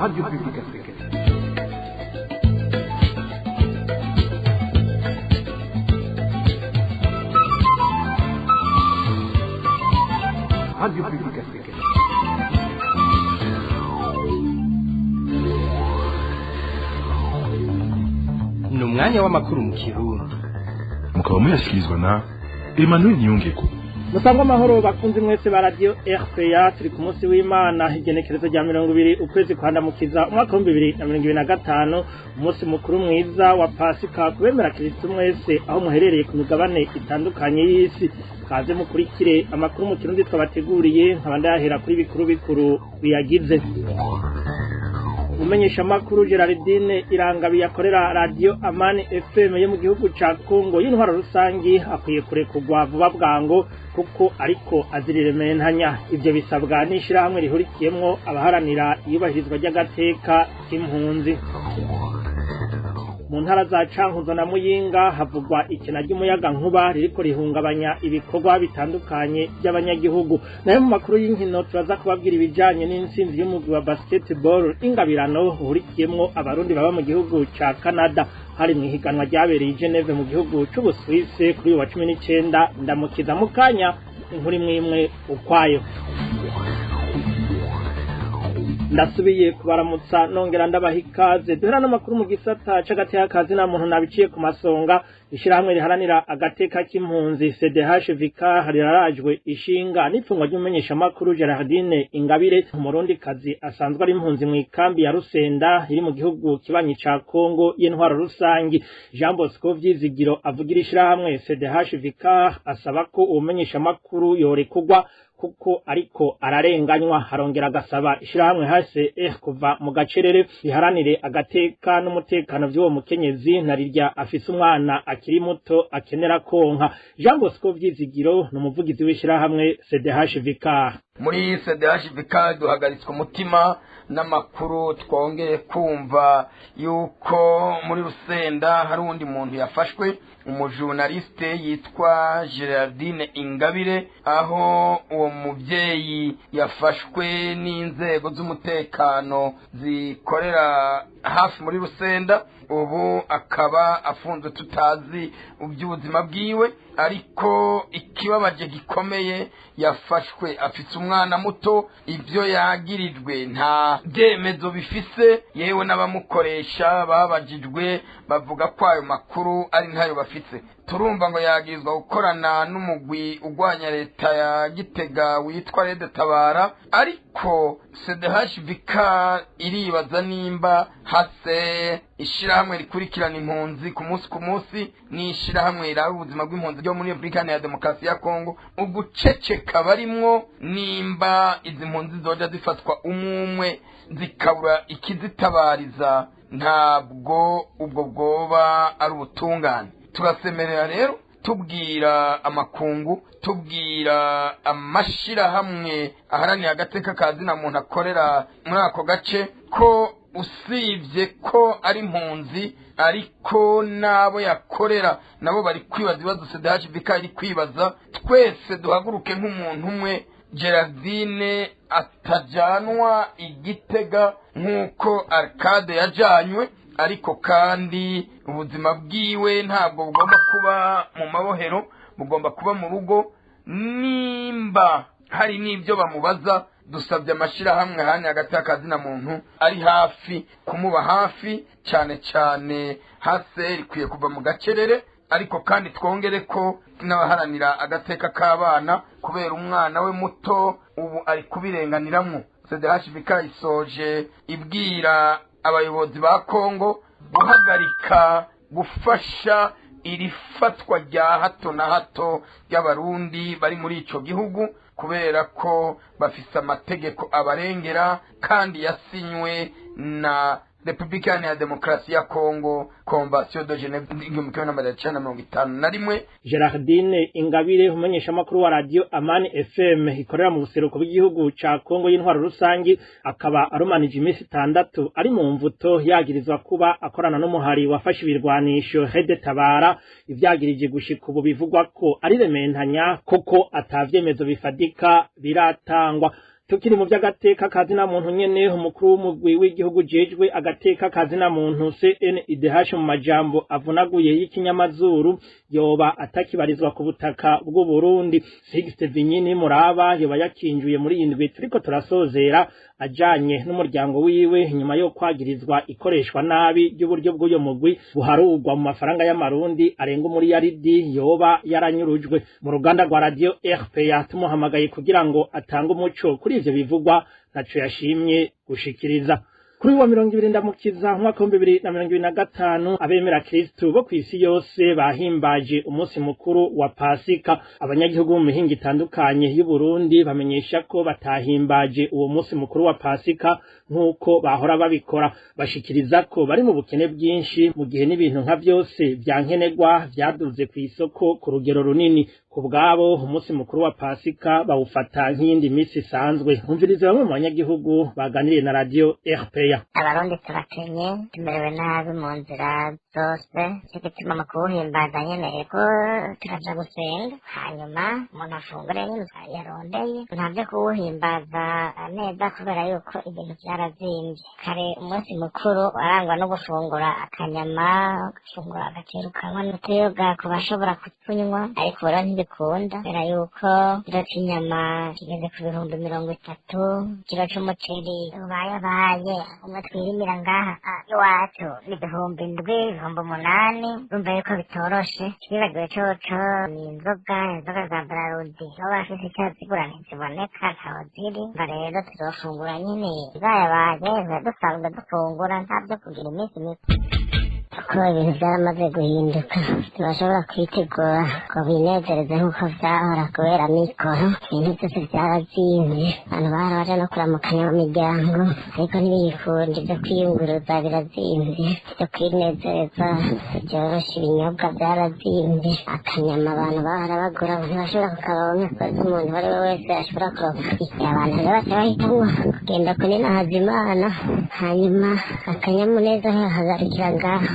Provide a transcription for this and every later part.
Radio Publique Africaine. Radio Publique Africaine. Ni umwanya w'amakuru mu Kirundi. Mukaba muyashyikirizwa na Emmanuel Niyongeko. Musangwa amahoro, bakunzi mwese ba Radio RPA. Turi ku munsi w'Imana, igenekerezo rya 20 ukwezi kwa Ndamukiza, umwaka wa 2025. Umunsi mukuru mwiza wa Pasika kubemera Kristo mwese aho muherereye ku migabane itandukanye y'isi. Kaze mukurikire amakuru mu Kirundi twabateguriye, nkaba ndayahera kuri bikuru bikuru biyagize. Umenyesha makuru Gerardine Irangabi yakorera Radio Amani FM yo mu gihugu ca Congo y'intwaro rusangi akwiye kurekurwa vuba bwango, kuko ariko azirirementanya. Ivyo bisabwa n'ishirahamwe rihurikiyemwo abaharanira iyubahirizwa ry'agateka k'impunzi. Mu ntara za Cankuzo na Muyinga havugwa ikena ry'umuyaga nkuba ririko rihungabanya ibikorwa bitandukanye by'abanyagihugu. Nayo mu makuru y'inkino, turaza kubabwira ibijanye n'intsinzi y'umugwi wa basketball Ingabirano uhurikiyemwo Abarundi baba mu gihugu ca Canada, hari mu ihiganwa ryabereye i Geneve mu gihugu c'Ubusuwise kuri uyu wa 19 Ndamukiza. Mu kanya, inkuru imwe imwe ukwayo. Ndasubiye kubaramutsa, nongera ndabaha ikaze. Duhera n'amakuru mu gisata c'agateka kazi na muntu. Nabiciye ku masonga, ishirahamwe riharanira agateka k'impunzi CDH Vika rirarajwe ishinga n'ifungwa ry'umumenyeshamakuru Gerardine Ingabire, umurundi kazi asanzwe ari impunzi mu ikambi ya Rusenda iri mu gihugu kibanyi ca Kongo y'intwaro rusangi. Jean Bosco Vyizigiro avugira ishirahamwe CDH Vika asaba ko uwo yorekurwa kuko ariko ararenganywa. Harongera agasaba ishirahamwe HCR kuva mu gacerere, riharanire agateka n'umutekano vy'uwo mukenyezi, narirya afise umwana akiri muto akenera konka. Jean Bosco Vyizigiro ni umuvugizi w'ishirahamwe CDH Vicar. Muri CDH Vicar duhagaritswe umutima n'amakuru twongeye kumva yuko muri Rusenda hari uwundi muntu yafashwe, umujurnaliste yitwa Gerardine Ingabire, aho uwo muvyeyi yafashwe n'inzego z'umutekano zikorera hafi muri Rusenda, ubu akaba afunzwe, tutazi iby'ubuzima bwiwe. Ariko ikibabaje gikomeye, yafashwe afise umwana muto. Ibyo yagirijwe nta byemezo bifise, yewe n'abamukoresha babajijwe bavuga ko ayo makuru ari ntayo bafise. Turumva ngo yagirizwa gukorana n'umugwi ugwanya leta ya Gitega witwa Red Tabara, ariko CDH iribaza nimba hase ishirahamwe rikurikirana impunzi ku munsi ku munsi n'ishirahamwe riraba ubuzima bw'impunzi ryo muri Repubulika ya Demokarasi ya Kongo, uguceceka barimwo, nimba izi mpunzi zoja zifatwa umumwe zikabura ikizitabariza, ntabwo ubwo bwoba ari ubutungane. Turasemerera rero, tubwira amakungu, tubwira amashirahamwe aharanira agateka ka zina muntu akorera muri ako gace, ko usibye ko ari impunzi, ariko n'abo yakorera nabo bari kwibaza ibibazo CDHVK iri kwibaza. Twese duhaguruke nk'umuntu umwe, Gerardine atajanwa Igitega nk'uko Arcade yajanywe, ariko kandi ubuzima bwiwe ntabwo bugomba kuba mu mabohero, bugomba kuba mu rugo. Nimba hari n'ibyo bamubaza, dusabye amashyirahamwe hanya hagati y'akazina muntu ari hafi kumuba hafi, cyane cyane hase rikwiye kuva mu gacerere. Ariko kandi twongere ko n'abaharanira agateka k'abana, kubera umwana we muto ubu ari kubirenganiramwo. CDHVK isoje ibwira abayobozi ba Kongo guhagarika gufasha iri fatwa rya hato na hato ry'Abarundi bari muri ico gihugu, kubera ko bafise amategeko abarengera kandi yasinywe na Repubulika ya Demokarasi ya Kongo, Convention de Geneve 1951. Gerardine Ingabire, umumenyeshamakuru wa Radio Amani FM ikorera mu buseruko bw'igihugu ca Kongo y'intwaro rusangi, akaba arumanije iminsi 6 ari mu mvuto, yagirizwa kuba akorana n'umuhari wafashe ibirwanisho Red Tabara. Ivyagirije gushika ubu bivugwa ko ari rementanya, koko atavyemezo bifadika biratangwa. Tukiri mu by'agateka kazina muntu nyene, umukuru w'umugwi w'igihugu jejwe agateka kazina muntu CNIDH mu majambo avunaguye y'ikinyamazuru yoba atakibarizwa ku butaka bw'u Burundi. Sixte Vinyini Muraba yoba yakinjuye muri iyi ndwi turiko turasozera ajanye n'umuryango wiwe, nyuma yo kwagirizwa ikoreshwa nabi ry'uburyo bw'uyo mugwi buharugwa mu mafaranga y'amarundi arenga umuriyaridi yoba yaranyurujwe. Mu ruganda rwa radio RPA tumuhamagaye kugira ngo atange umuco kuri ivyo bivugwa, ntaco yashimye gushikiriza. Kuri wa 20 Ndamukiza umwaka wa 2025, abemera Kristu bo kw'isi yose bahimbaje umunsi mukuru wa Pasika. Abanyagihugu mu mihingo itandukanye y'u Burundi bamenyesha ko batahimbaje uwo munsi mukuru wa Pasika nk'uko bahora babikora. Bashikiriza ko bari mu bukene bwinshi, mu gihe n'ibintu nka vyose vyankenerwa vyaduze kw'isoko ku rugero runini. Ku bwabo, umunsi mukuru wa Pasika bawufata nk'iyindi misi isanzwe. Umvirize bamwe mu banyagihugu baganiriye na radio RPA. Abarundi turakenye, tumerewe nabi mu nzira zose. Nicyo gituma mu kuwuhimbaza nyene, ego, turaja gusenga, hanyuma umuntu afungure nyene yarondeye. Ntavyo kuwuhimbaza neza kubera yuko ibintu vyarazimvye. Kare umunsi mukuru warangwa no gufungura akanyama, gufungura agaceri, ukanywa n'utuyoga ku bashobora kutunywa, ariko rero ntibikunda kubera yuko ikiro c'inyama kigeze ku 30,000, ikiro c'umuceri ubayabaye umwe twirimira ngaha iwacu ni 7,000, 8,000. Urumva yuko bitoroshe. Ikibagiwe coco ni inzoga, inzoga za Brarudi aho bafise icyo zigura ntiziboneka, ntaho ziri. Umva rero tuzofungura nyene bibayabaye, tuba dusanzwe dufungura, ntavyo kugira iminsi mikuru, kuko ibintu byaramaze guhinduka. Ntibashobora kwitegura ngo binezereze nk'uko vyahora kubera mikoro, ibintu byose vyarazimvye. Abantu bahora baja no kuramukanya mu miryango, ariko ntibiyikunda. Ivyo kwiyunguruza birazimvye, ivyo kwinezereza vyoroshe, ibinyobwa vyarazimvye. Akanyama abantu bahora bagura ntibashobora kukaronka, kuko umuntu uwo ari we wese ashobora kuronka. Abantu rero baca bahitamwo kugenda kuninahaza Imana, hanyuma akanyamuneza kahagarikira ngaho.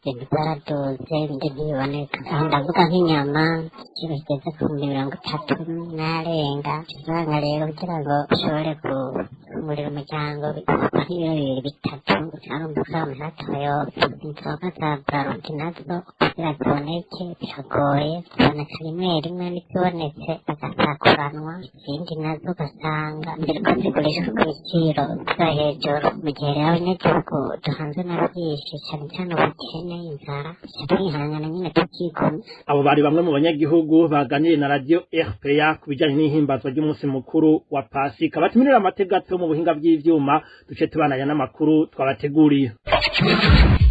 Ibintu byaraduze, ibindi ntibiboneka. Aho ndavuga nk'inyama, igiciro kigeze ku 30,000 n'arenga. Usanga rero kugira ngo ushobore kugurira umuryango nk'ibiro bibiri bitatu, urumva ko umuntu atoyopfa. Inzoga za Brarudi nazo kugira ziboneke biragoye, ziboneka rimwe rimwe, n'izibonetse bagasakuranwa. Izindi nazo ugasanga ziriko zigurishwa ku biciro byo hejuru, mu gihe rero abanyagihugu duhanzwe na byinshi, cane cane ubukene, inzara, twihangana nyine tukigoma. Abo bari bamwe mu banyagihugu baganiriye na radio RPA ku bijanye n'ihimbazwa ry'umunsi mukuru wa Pasika. Batumirira amategato mu buhinga bw'ivyuma, duce tubananya n'amakuru twabateguriye.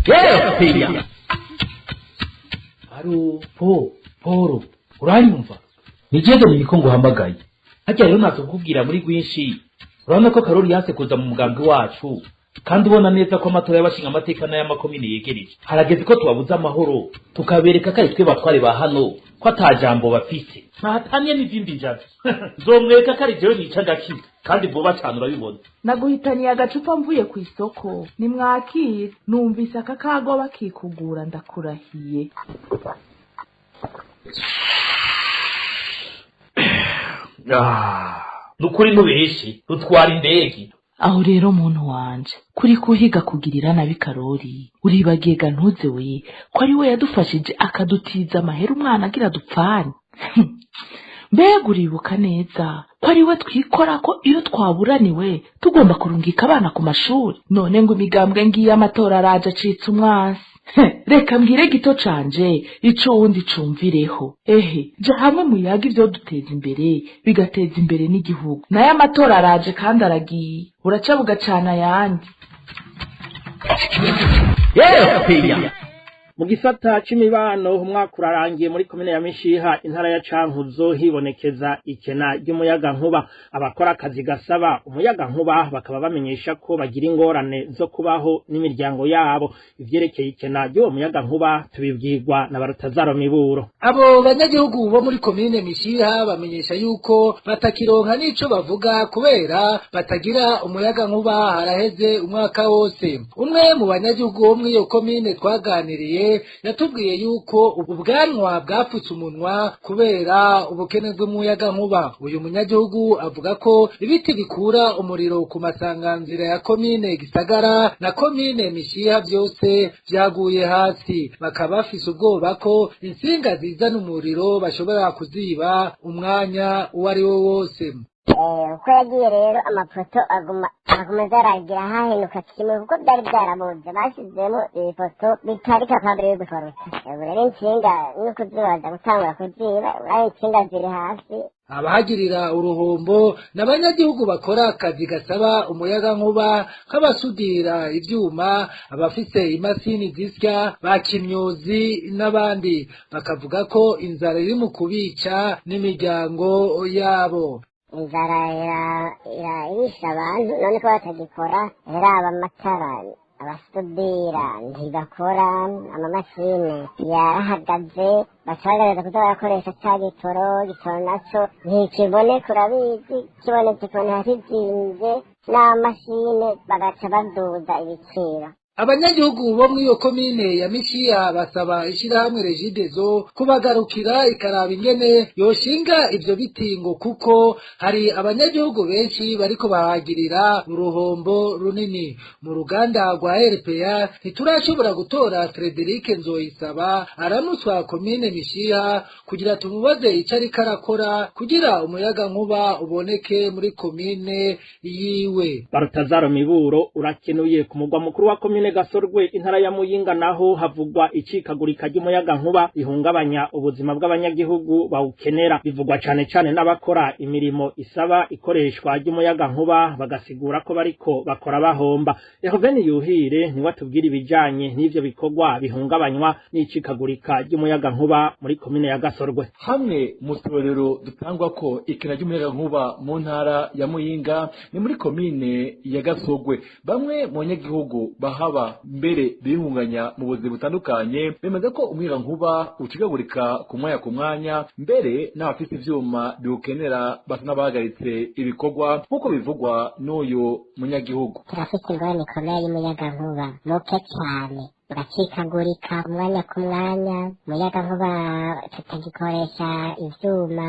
RPA. Aro po Poro, uranyumva? Ni jewe Dominiko nguhamagaye. Harya rero naza kukubwira muri rwinshi. Urabona ko Karori yanse kuza mu mugambi wacu, kandi ubona neza ko amatora y'abashinga amateka n'ay'amakomine yegereje. Harageze ko tubabuza amahoro, tukabereka ko ari twe batware ba hano, ko ata jambo bafise. Ntahataniye n'izindi njazi. Nzomwereka ko ari jewe nica ngakiza, kandi vuba cane urabibona. Naguhitaniye agacupa mvuye ku isoko, nimwakire. Numvise aka kago bakikugura, ndakurahiye. Nukuri ntubishi, rutwara indege. Aho rero muntu wanje, kuri kuhiga kugirira nabi Karori, uribagiye ga ntuze we ko ari we yadufashije akadutiza amahera umwana agira dupfane. Mbega uribuka neza ko ari we twikora ko iyo twaburaniwe tugomba kurungika abana ku mashuri? None ngo imigambwe ngiye amatora araje acitse umwansi. Reka mbwire gito canje ico wundi cumvireho. Ehe, ja hamwe muyaga ivyo duteza imbere bigateza imbere n'igihugu. Nayo amatora araje kandi aragiye, buraca bugacana ayandi. RPA. Mu gisata c'imibano, umwaka urarangiye muri komine ya Mishiha, intara ya Cankuzo, hibonekeza ikena ry'umuyaga nkuba. Abakora akazi gasaba umuyaga nkuba bakaba bamenyesha ko bagira ingorane zo kubaho n'imiryango yabo. Ivyerekeye ikena ry'uwo muyaga nkuba tubibwirwa na Barutazaro Miburo. Abo banyagihugu bo muri komine Mishiha bamenyesha yuko batakironka n'ico bavuga kubera batagira umuyaga nkuba haraheze umwaka wose. Umwe mu banyagihugu bo muri iyo komine twaganiriye Gasogwe yatubwiye yuko ubwanwa bwapfutse umunwa kubera ubukene bw'umuyagankuba. Uyu munyagihugu avuga ko ibiti bikura umuriro ku masanganzira ya komine Gisagara na komine Mishiha byose vyaguye hasi, bakaba bafise ubwoba ko insinga zizana umuriro bashobora kuziba umwanya uwo ari wo wose. Uko yagiye rero amapoto aguma aragira hahenuka kimwe, kuko byari byarabuze bashyizemo ibipoto bitari kapabure yo gukorota. Ubu rero insinga no kuzibaza gutangura kuziba, uraye insinga ziri hasi. Abahagirira uruhombo n'abanyagihugu bakora akazi gasaba umuyagankuba nk'abasudira ivyuma, abafise imashini zisya, ba kimyozi n'abandi, bakavuga ko inzara iri mu kubica n'imiryango yabo. Inzara irisha abantu, none ko batagikora, raba amatara abasudira ntibakora, amamashini yarahagaze, bacagereza kuza barakoresha ca gitoro, gitoro naco ntikiboneka, urabizi, kibonetse kiboneka kizimvye, n'amashini bagaca baduza ibiciro. Abanyagihugu bo muri iyo komine ya Mishiha basaba ishirahamwe Regideso kubagarukira ikaraba ingene yoshinga ivyo bitingo, kuko hari abanyagihugu benshi bariko bahagirira uruhombo runini. Mu ruganda rwa RPA ntiturashobora gutora Frederic Nzoyisaba aramutswa komine Mishiha kugira tumubaze ico ariko arakora kugira umuyaga nkuba uboneke muri komine yiwe. Barutazaro Miburo urakenuye. Ku mugwa mukuru wa komine Gasorwe intara ya Muyinga naho havugwa icikagurika ry'umuyaga nkuba rihungabanya ubuzima bw'abanyagihugu bawukenera, bivugwa cane cane n'abakora imirimo isaba ikoreshwa ry'umuyaga nkuba, bagasigura ko bariko bakora bahomba. Yehoveni Yuhire niwe atubwira ibijanye n'ivyo bikorwa bihungabanywa n'icikagurika ry'umuyaga nkuba muri komine ya Gasorwe. Hamwe mu turorero dutangwa ko ikena ry'umuyaga nkuba mu ntara ya Muyinga ni muri komine ya Gasorwe. Bamwe mu banyagihugu bahaba mbere bihunganya mu buzima butandukanye bemeza ko umuyagankuba ucikagurika ku mwanya ku mwanya, mbere n'abafite ivyuma biwukenera basa n'abahagaritse ibikorwa nk'uko bivugwa n'uyu munyagihugu. Turafite ingorane ikomeye y'umuyagankuba muke cyane, uracikagurika umwanya ku mwanya. Umuyagankuba tutagikoresha ivyuma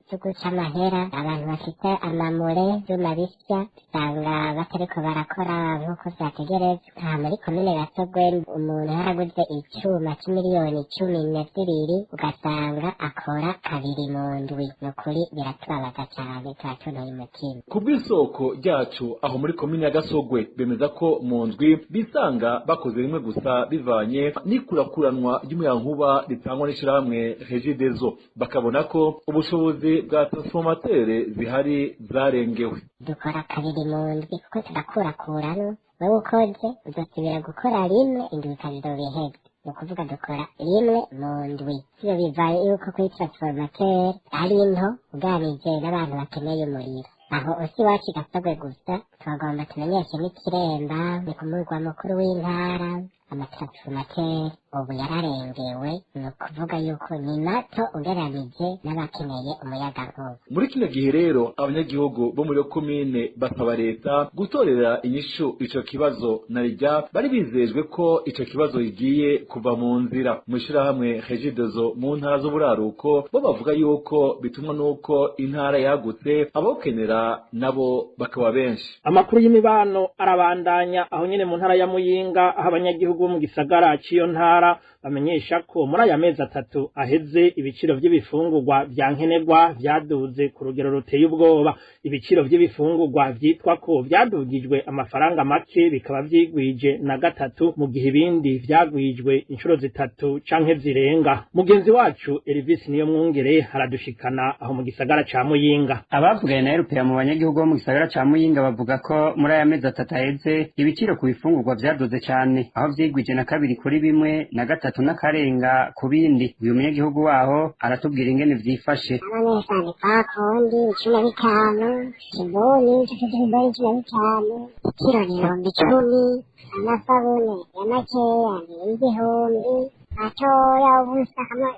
vyo guca amahera, abantu bafite amamure ivyuma bisya usanga batariko barakora nk'uko vyategerezwa. Aha muri komine Gasogwe umuntu yaraguze icuma c'imiliyoni 12 ugasanga akora kabiri mu ndwi. Ni ukuri biratubabaza cane, turatunoye umutima. Ku bw'isoko ryacu aho muri komine ya Gasogwe bemeza ko mu ndwi bisanga bakoze rimwe gusa bivanye n'ikurakuranwa ry'umuyagankuba ritangwa n'ishirahamwe Regideso, bakabona ko ubushobozi bwa transformateur zihari zarengewe. Dukora kabiri mu ndwi kuko turakurakuranwa, wewe ukoze uzosubira gukora rimwe indwi ikazoba iheze. Ni ukuvuga dukora rimwe mu ndwi. Ivyo biva yuko kuri transformateur ari nto uganije n'abantu bakeneye umuriro. Aho usi iwacu Gasogwe gusa, twagomba tumenyeshe n'Ikiremba, ni ku murwa mukuru w'intara, amatransformateur ubu yararengewe, ni ukuvuga yuko ni mato ugereranije n'abakeneye umuyagankuba. Muri kino gihe rero abanyagihugu bo muri komine basaba leta gutorera inyishu ico kibazo, na rirya bari bizejwe ko ico kibazo kigiye kuva mu nzira. Mu ishirahamwe Regideso mu ntara z'uburaruko bo bavuga yuko bitumwa n'uko intara yagutse, abawukenera nabo bakaba benshi. Amakuru y'imibano arabandanya aho nyene mu ntara ya Muyinga, aho abanyagihugu bo mu gisagara c'iyo ntara bamenyesha ko muri aya mezi 3 aheze ibiciro vy'ibifungurwa vya nkenerwa vyaduze ku rugero ruteye ubwoba. Ibiciro vy'ibifungurwa vyitwa ko vyadugijwe amafaranga make bikaba vyigwije na 3, mu gihe ibindi vyagwijwe inshuro 3 canke zirenga. Mugenzi wacu Elvis niyo mwungere aradushikana aho mu gisagara ca Muyinga. Abavuganye na RPA mu banyagihugu bo mu gisagara ca Muyinga bavuga ko muri aya mezi 3 aheze ibiciro ku bifungurwa vyaduze cane, aho vyigwije na 2 kuri bimwe na 3 n'akarenga ku bindi. Uyu munyagihugu waho aratubwira ingene vyifashe. Abanyesani kwa kundi 15, kiboni kiboni 15, ikiro 10,000, amasabune ya makeya ni 1000, atoya ubusa kama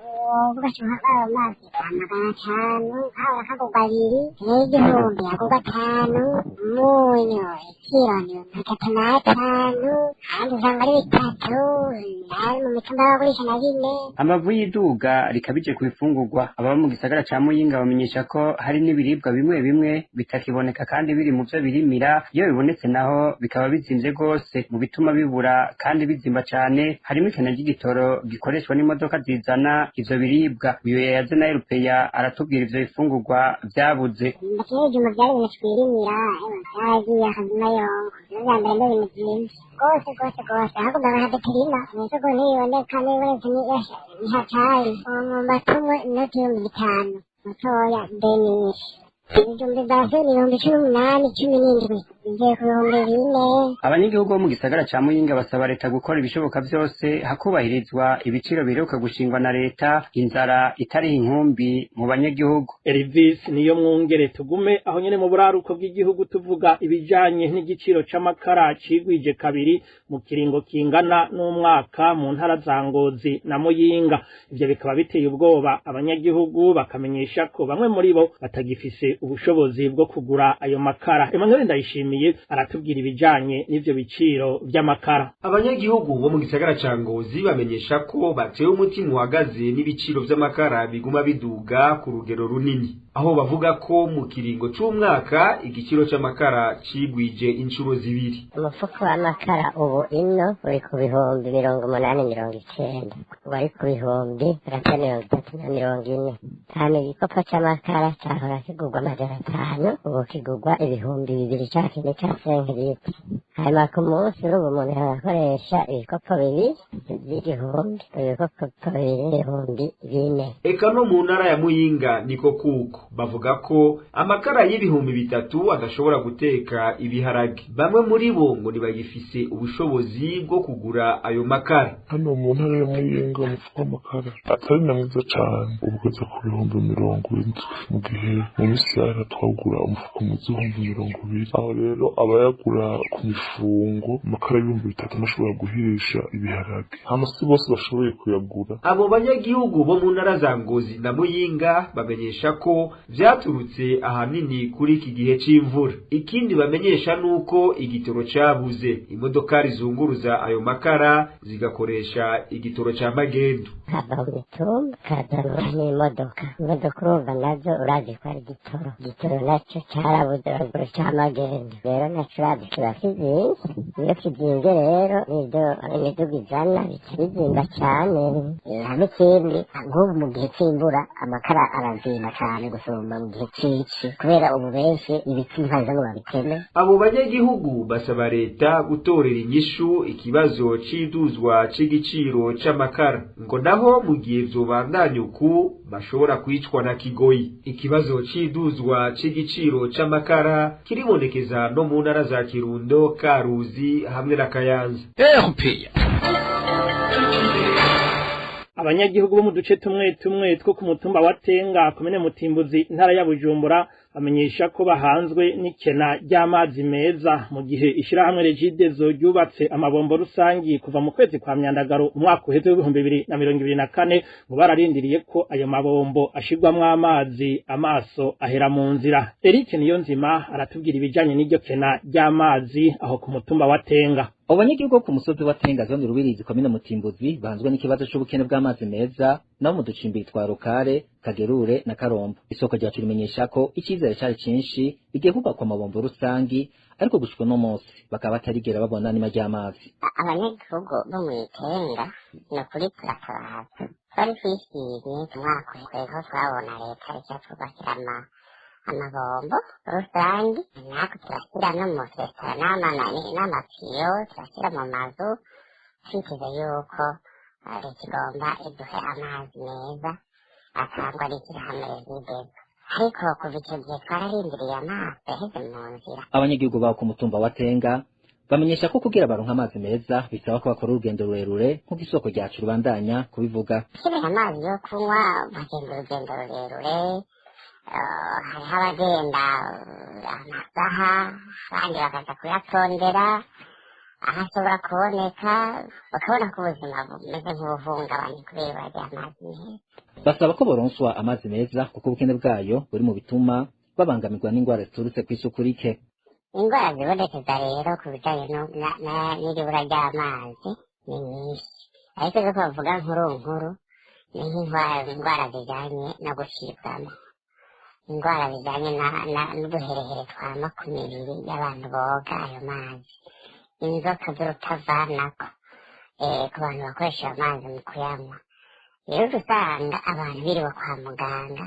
ugashuha ayo mazi 500, aho akagurwa 2, n'igihumbi agurwa 5, umunyu ikiro ni 35, ahandi usanga ari 3, nayo mu mitumba bagurisha na 4. Amavu y'iduga rikabije ku bifungurwa. Ababa mu gisagara ca Muyinga bamenyesha ko hari n'ibiribwa bimwe bimwe bitakiboneka kandi biri mu vyo birimira, iyo bibonetse naho bikaba bizimvye gose. Mu bituma bibura kandi bizimba cane harimo ikena ry'igitoro gikoreshwa n'imodoka zizana ivyo biribwa. Uyu yayaze na Erupeya aratubwira ivyo bifungurwa vyabuze. Mbakeye ibijumba vyari ibintu twirimira, vyaragiye akazima yongo. Ivyo vya mbere ni ibintu vyinshi rwose rwose rwose, ahubwo bakadutirima mw'isoko ntibiboneka, n'ibibonetse ni hatari. Umwumbati umwe inoti 5000, mutoya benishe. Ibijumba basi ni 18,000, 17,000, bigiye ku 4,000. Abanyagihugu bo mu gisagara ca Muyinga basaba leta gukora ibishoboka vyose hakubahirizwa ibiciro biheruka gushingwa na leta, inzara itariha inkumbi mu banyagihugu. Elvis niyo mwungere. Tugume aho nyene mu buraruko bw'igihugu tuvuga ibijanye n'igiciro c'amakara cigwije kabiri mu kiringo kingana n'umwaka mu ntara za Ngozi na Muyinga. Ivyo bikaba biteye ubwoba abanyagihugu, bakamenyesha ko bamwe muri bo batagifise ubushobozi bwo kugura ayo makara. Emmanuel Ndayishimiye aratubwira ibijanye n'ivyo biciro vy'amakara. Abanyagihugu bo mu gisagara ca Ngozi bamenyesha ko batewe umutima uhagaze n'ibiciro vy'amakara biguma biduga ku rugero runini, aho bavuga ko mu kiringo c'umwaka igiciro c'amakara cigwije inshuro 2. Umufuko w'amakara ubu ino uri ku 80,000, 90,000, wari ku 330,000 na 40. Hama igikopo c'amakara cahora kigurwa 500, ubu kigurwa 2000 ca kindi ca 5 litres. Hanyuma ku munsi urumva umuntu arakoresha ibikopo 2 vy'igihumbi, ibikopo 2 4,000. Eka no mu ntara ya Muyinga niko kuko bavuga ko amakara y'3,000 adashobora guteka ibiharage. Bamwe muri bo ngo ntibagifise ubushobozi bwo kugura ayo makara. Hano mu ntara ya Muyinga umufuko w'amakara atari na mwiza cane uba ugeze ku 70,000, mu gihe mu minsi yahera twagura umufuko mwiza 20,000. Aho rero abayagura ku mifungo, amakara y'3,000 ntashobora guhirisha ibiharage, hama si bose bashoboye kuyagura. Abo banyagihugu bo mu ntara za Ngozi na Muyinga bamenyesha ko vyaturutse ahanini kuri iki gihe c'imvura. Ikindi bamenyesha nuko igitoro cabuze, imodokari zunguruza ayo makara zigakoresha igitoro ca magendu. Kava mu mitumba kazanwa n'imodoka, imodoka urumva nazo urazi ko ari igitoro, igitoro naco carabuze, bagura ca magendu, rero naco urazi kiba kizimvye. Iyo kizimvye rero n'ivyo imiduga izana bica bizimba cane. Hama ikindi, nk'ubu mu gihe c'imvura amakara arazimba cane gusumba mu gihe c'ici, kubera ubu benshi ibiti ntibaza ngo babiteme. Abo banyagihugu basaba leta gutorera inyishu ikibazo c'iduzwa c'igiciro c'amakara, ngo naho mu gihe vyobandanya uku bashobora kwicwa na kigoyi. Ikibazo c'iduzwa c'igiciro c'amakara kiribonekeza no mu ntara za Kirundo, Karuzi hamwe na Kayanza. Abanyagihugu bo mu duce tumwe tumwe two ku mutumba wa Tenga, komine Mutimbuzi, intara ya Bujumbura, bamenyesha ko bahanzwe n'ikena ry'amazi meza, mu gihe ishirahamwe Regideso ryubatse amabombo rusangi kuva mu kwezi kwa Myandagaro umwaka uheze w'2024, ngo bararindiriye ko ayo mabombo ashirwamwo amazi, amaso ahera mu nzira. Eric Niyonzima aratubwira ibijanye n'iryo kena ry'amazi aho ku mutumba wa Tenga. Abo banyagihugu bo ku musozi wa Tenga, zone Rubirizi, komine Mutimbuzi, bahanzwe n'ikibazo c'ubukene bw'amazi meza nabo mu ducimbiri twa Rukare, Kagerure na Karombo. Isoko ryacu rimenyesha ko icizere cari cinshi igihe hubakwa amabombo rusangi, ariko gushika uno munsi bakaba batarigera babona n'ima ry'amazi. Abanyagihugu bo mw'Itenga ni ukuri turatabaza, twari twishimye umwaka uheze ko twabona leta ica twubakira amabombo rusangi, natwe turashyira no mu resitora n'amatiyo turashyira mu mazu, twiteze yuko leta igomba iduhe amazi meza atangwa n'ishyirahamwe Regideso, ariko kuva icyo gihe twararindiriye amaso yaheze mu nzira. Abanyagihugu baho ku mutumba wa Tenga bamenyesha ko kugira baronke amazi meza bisaba ko bakora urugendo rurerure, nk'uko isoko ryacu ribandanya kubivuga. Ukeneye amazi yo kunywa bagenda urugendo rurerure, hariho abagenda amasaha, abandi bakaza kuyatondera. Aho ashobora kuboneka, bakabona ko ubuzima bumeze nk'ubuhungabanye kubera ibura ry'amazi meza. Basaba ko boronswa amazi meza, kuko ubukene bwayo buri mu bituma babangamirwa n'indwara ziturutse kw'isuku rike. Indwara zibonekeza rero ku bijanye n'iri bura ry'amazi ni nyinshi, ariko zo bavuga nkuru nkuru ni nk'indwara zijanye no gucibwamo, indwara zijanye n'uduherehere twama ku mibiri y'abantu boga ayo mazi, inzoka z'urutavanako ku bantu bakoresha ayo mazi mu kuyanywa. Rero usanga abantu biriwe kwa muganga.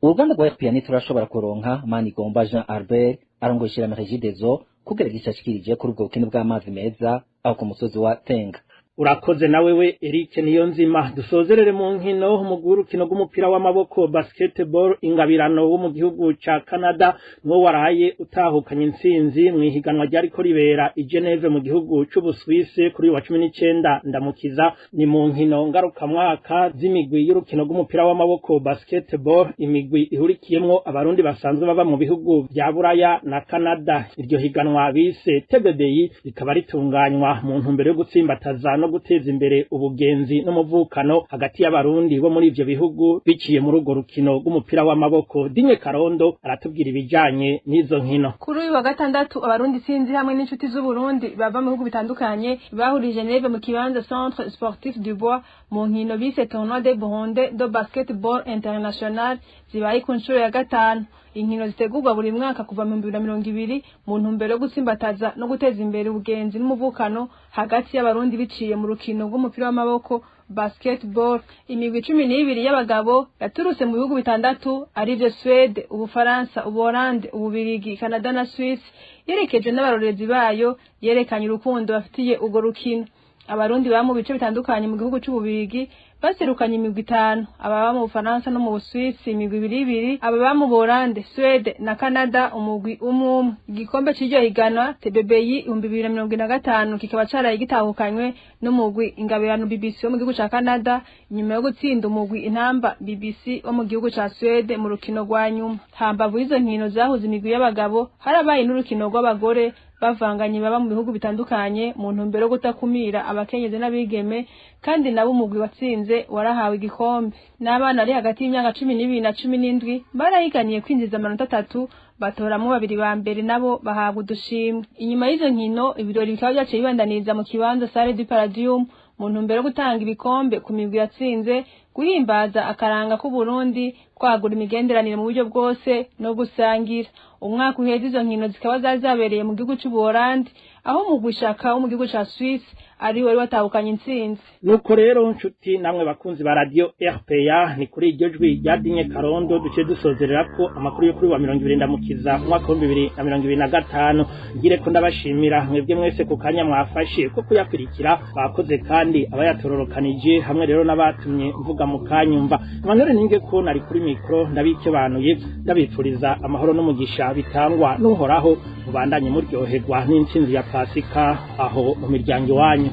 Uruganda rwa RPA ntiturashobora kuronka Manigomba Jean Albert arongoye ishirahamwe Regideso kugira gishashikirije kuri ubwo bukene bw'amazi meza aho ku musozi wa Tenga. Urakoze na wewe, Eric Niyonzima. Dusozerere mu nkino. Umugwi w'urukino rw'umupira w'amaboko basketball Ingabirano wo mu gihugu ca Canada niwo waraye utahukanye intsinzi mu ihiganwa ryariko ribera i Geneve mu gihugu c'Ubusuwisi kuri uyu wa 19 Ndamukiza. Ni mu nkino ngarukamwaka z'imigwi y'urukino rw'umupira w'amaboko basketball, imigwi ihurikiyemwo Abarundi basanzwe baba mu bihugu vya Buraya na Canada. Iryo higanwa bise TBBI rikaba ritunganywa mu ntumbero yo gutsimbataza no guteza imbere ubugenzi n'umuvukano hagati y'Abarundi bo muri ivyo bihugu biciye muri urwo rukino rw'umupira w'amaboko. Dinye Karondo aratubwira ibijanye n'izo nkino. Kuri uyu wa gatandatu, Abarundi sinzi hamwe n'inshuti z'Uburundi bava mu bihugu bitandukanye bahurije Geneve mu kibanza Centre Sportif du Bois mu nkino bise Tournoi de Burundi de Basketball International zibaye ku nshuro ya gatanu. Inkino zitegurwa buri mwaka kuva mu 2020 mu ntumbero yo gutsimbataza no guteza imbere ubugenzi n'umuvukano hagati y'Abarundi biciye mu rukino rw'umupira w'amaboko basketball. Imigwi 12 y'abagabo yaturutse mu bihugu bitandatu, arivyo Suède, Ubufaransa, Ubuholande, Ububirigi, Canada na Suisse, yerekeje n'abarorezi bayo yerekanye urukundo bafitiye urwo rukino. Abarundi baba mu bice bitandukanye mu gihugu c'Ububirigi baserukanye imigwi itanu, ababa mu Bufaransa no mu Busuwisi imigwi ibiri ibiri, ababa mu Buholande, Suède na Canada umugwi umwe umwe. Igikombe c'iryo higanwa TBBI 2025 kikaba caraye gitahukanywe n'umugwi Ingabirano BBC wo mu gihugu ca Canada inyuma yo gutsinda umugwi Intamba BBC wo mu gihugu ca Suède mu rukino rwa nyuma. Hambavu y'izo nkino zahuza imigwi y'abagabo, harabaye n'urukino rw'abagore bavanganye baba mu bihugu bitandukanye mu ntumbero yo gutakumira abakenyezi n'abigeme, kandi nabo umugwi watsinze warahawe igikombe. N'abana ari hagati y'imyaka 12 na 17 barahiganiye kwinjiza amanota atatu, batoramwo babiri ba mbere nabo bahabwa udushimwe. Inyuma y'izo nkino, ibirori bikaba vyaciye bibandaniriza mu kibanza Salle du Palladium mu ntumbero yo gutanga ibikombe ku migwi yatsinze, guhimbaza akaranga k'Uburundi, kwagura imigenderanire mu buryo bwose no gusangira. Umwaka uheze izo nkino zikaba zari zabereye mu gihugu c'Ubuholandi, aho umugwi Shaka wo mu gihugu ca Suisse ari wari watahukanye intsinzi. Nuko rero, nshuti namwe bakunzi ba Radio RPA, ni kuri iryo jwi rya Dinye Karondo duce dusozerera ko amakuru yo kuri wa 20 Ndamukiza umwaka wa 2025. Ngire ko ndabashimira mwebwe mwese ku kanya mwafashe ko kuyakurikira. Bakoze kandi abayatororokanije hamwe rero n'abatumye mvuga mu kanyumva. Emmanuel Ninge ko nari kuri mikro, ndabikebanuye, ndabipfuriza amahoro n'umugisha bitangwa n'Uhoraho. Mubandanye muryoherwa n'intsinzi ya Pasika aho mu miryango iwanyu.